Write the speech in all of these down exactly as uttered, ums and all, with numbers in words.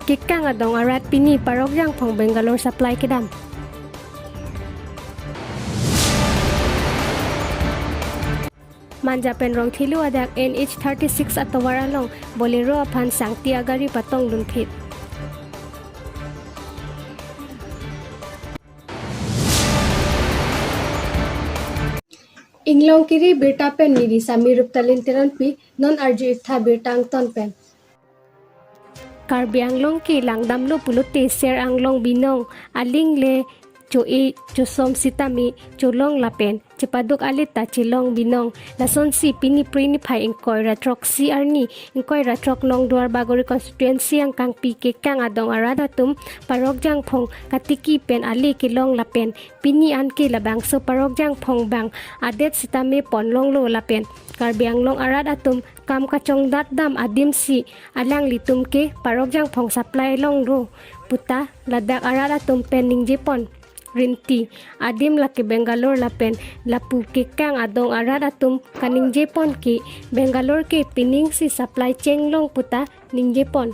Kekang adong arat pini Parokjangphong Bangalore supply kedam. Manja pen Rongthelu adak N H thirty-six atovar along Bolero aphan sangti agari patongdun phit. Inglongkiri birta pen neli Sami Ruptalin Teronpi, non arju-iktha birta angton pen. Karbi Anglong ke langdamlo pulote ser anglong binong, aling le cho-e chosom sitame cholong lapen chepaduk alit ta chelong binong. Lasonsi pini Phre niphai ingkoi ra throksi arni, ingkoi ra throk Nong Duarbagori constituency angkangpi kekang adong arat atum Parokjangphong katiki pen ale kelong lapen pini anke labangso Parokjangphong bang adet sitame ponlonglo lapen Karbi Anglong arat atum kam kachongdat dam adimsi alanglitum ke Parokjangphong supply longlo puta ladak arat atum pen ningjepon. Rinti adim lake Bangalore lapen lapu kekang adong arat atum kaningjepon ke Bangalore ke piningsi supply chenglong puta ningjepon.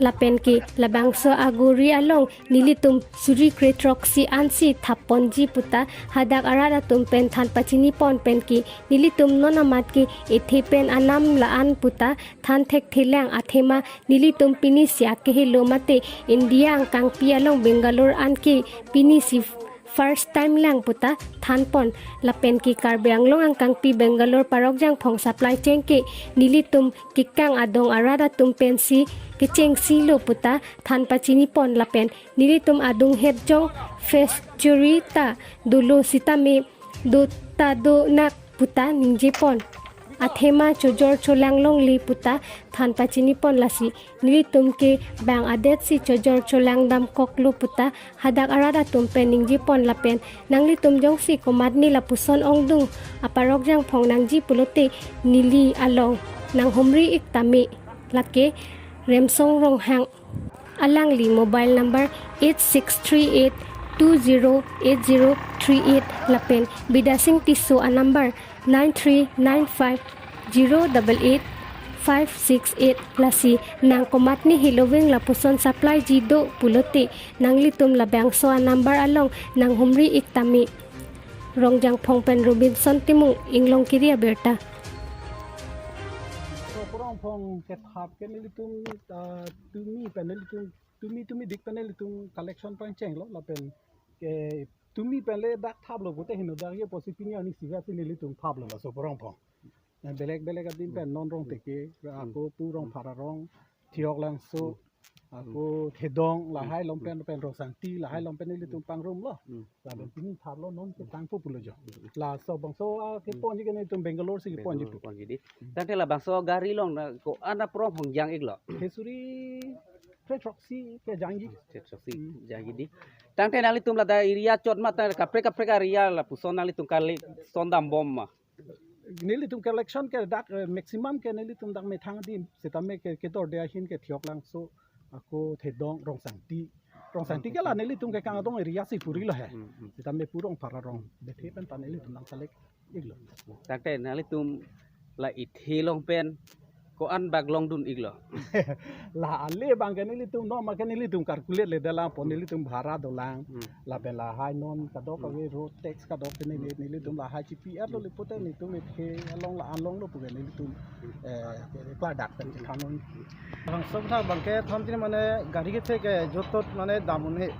Lapen ke labangso agari along nelitum suri kre throksi ansi thapponji puta hadak arat atum pen than pachinipon pen ke nelitum non amat ke ethe pen anam la-an puta than thekthelang, athema nelitum pinisi akehelo mate India angkangpi along Bangalore anke pinisi first time lang puta thanpon. Lapen ke Karbi Anglong angkangpi Bangalore Parokjangphong supply cheng ke nelitum kekang adong arat atum pensi kechengsilo puta than pachinipon lapen nelitum adunghet jong face churi ta dolo sitame do ta do nak puta ningjepon. Athema chojor cholang longle puta than pachinipon, lasi nelitum ke bang adetsi chojor cholang damkoklo puta hadak arat atum pen ningjepon lapen nanglitum jongsi komatne lapuson ongdung a-Parokjangphong nangji pulote neli along nanghumri-ik tame. Lake Remsong Ronghang, alangli mobile number eight six three eight two zero eight zero three eight lapen Bidasing Tisso a-number nine three nine five zero double eight five six eight, lasi nang komatne heloving lapuson supply ji do pulote nanglitum labangso a-number along nanghumri-ik tame. Rongjangphong pen Robinson Timung, Inglongkiri abirta. So, Parokjangphong kethap ke nelitum, ah, tumi pen nelitum, tumi tumi dik pen nelitum collection pangchenglo lapen ke tumi pen le dak thaplo pute heno dak ye posi pini ani siga si nelitum thaplo laso Parokjangphong. Eh, belek belek adim pen non Rongteke, ako pu Rongphar arong, Theklongso, ako Thedong, lahai along pen pen Rongsangti, lahai along pen nelitum pangrumlo. Hmm. Lapen pini thaplo non ke tangpo pulo jo. Laso bangso, ah, keponji ke nelitum Bangalore si keponji pu. Tangte labangso gari along na ko-an a-Parokjangphong jang-iklo? He suri kre throksi ke jangji. Kre throksi jangji di. Tangte nanglitum ladak area chot mate kaprek kaprek area lapuson nanglitum kali sondambom ma? Nelitum collection ke dak, eh, maximum ke nelitum dak methang adim, sitame ke, kedorde ahin ke Theklongso, ako Thedong, Rongsangti. Rongsangti ke la nelitum kekang adong area si purilo he. Hmm, hmm. Sitame pu Rongphar arong, bethe pen ta nelitum nang collect-iklo. Tangte nanglitum la ethe along pen ko-an bak longdun-iklo? La ale abang ke nelitum non ma ke nelitum calculate le dala pon, nelitum bhara dolang. Hmm. Lapen lahai non kadokave road tax kadok ke neli, nelitum lahai chipi-etlo le pute nelitum ethe along la-an longlo pu ke nelitum, eh, ke klardak pen chethannon. Bangso thak abang ke thamtin mane gari kethe ke jotot mane dam un-e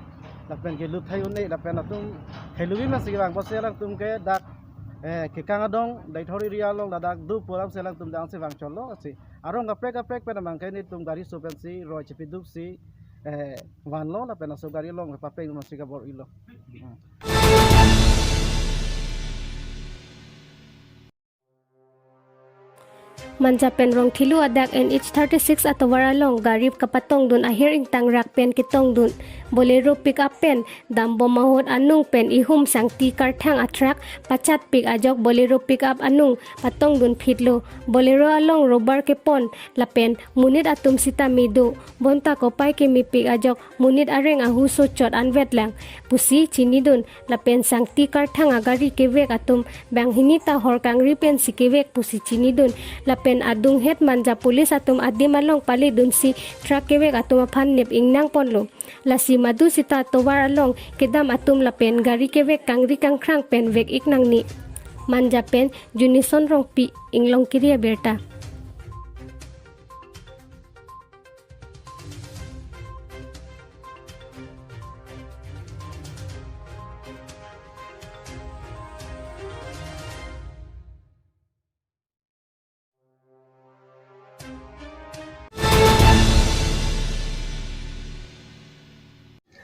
lapen ke lut thai un-e lapen atum heloving masi vang pusi alangtum ke dak, eh, kekang adong Deithor area along ladak do pu alamsi alangtum dang si vangchotlo si. Arong kaprek kaprek pen abang ke nelitum gari so pensi roi chipiduksi, eh, vanlo lapen laso gari along papeng masi kabor-ilo. Hmm. Manja pen Rongthelu adak N H thirty-six atovar along gari kapatongdun ahir ingtangrak pen ketongdun Bolero pickup pen dambom ahut anung pen ihum sangti karthang a-truck pachatpik ajok Bolero pickup anung patongdun phitlo. Bolero along rubber kepon lapen monit atum sitame do, bonta kopai kemepik ajok monit areng ahuso chot anvetlang pusi chinidun lapen sangti karthang agari kevek atum banghini ta hor kangri pensi kevek pusi chinidun lapen adunghet Manja police atum adim along pali dunsi truck kevek atum aphan nep ingnang ponlo. Lasi madu sita tovar along kedam atum lapen gari kevek kangri kangkrang pen vek ik nangne. Manja pen Junison Rongpi, Inglongkiri abirta.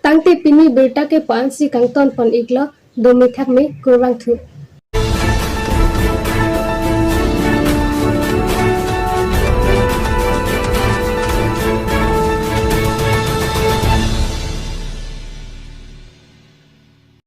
Tangte pini birta ke pa-ansi kangton pon iklo, dome thakme, kurvangthu.